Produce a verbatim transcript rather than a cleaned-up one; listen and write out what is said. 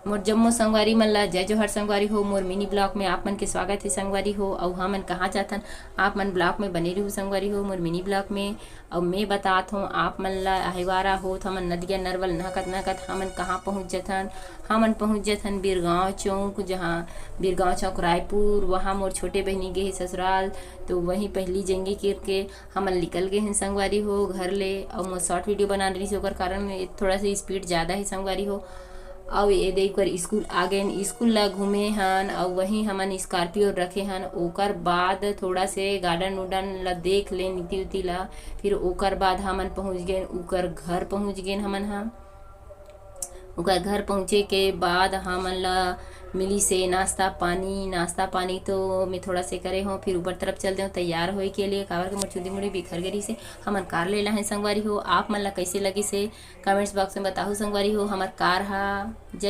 मोर जम्मो संगवारी मन ला जय जोहार संगवारी हो। मोर मिनी ब्लॉग में आप मन के स्वागत हे संगवारी हो। अउ हमन कहाँ जाथन, आप मन ब्लॉग में बने रहू संगवारी हो मोर मिनी ब्लॉग में। अउ मैं बतात हूँ आप मन ला, अहिवारा होत हमन नदिया नरवल नहकत नहकत हमन कहाँ पहुँच जथन। हमन पहुँच जथन बीरगांव चौक, जहाँ बीरगांव चौक रायपुर, वहाँ मोर छोटे बहिनी गे हे ससुराल। तो वहीं पहली जेंगे करके हमन निकल गए हैं संगवारी हो घर ले। अउ मोर शॉर्ट वीडियो बनाना रहिस, ओकर कारण ये थोड़ा सा स्पीड ज़्यादा है संगवारी हो। अउ ये देख कर स्कूल आ गए, स्कूल ला घूमे हन। अउ वहीं हमन स्कॉर्पियो रखे हन। ओकर बाद थोड़ा से गार्डन उर्डन ला देख ले, नीति उति ला। फिर ओकर बाद हमन पहुँच गए, ओकर घर पहुँच गए हमन ह। ओकर घर पहुँचे के बाद हमन ला मिली से नाश्ता पानी। नाश्ता पानी तो मैं थोड़ा से करे हूँ, फिर ऊपर तरफ चल देहूँ तैयार होए के लिए, काबर के मोर चुंदी मुड़ी बिखर गे रहिस हे। हमन कार ले ला है संगवारी हो। आप मन ला कैसे लगिस हे कमेंट्स बॉक्स में बताहू संगवारी हो। हमर कार हा जय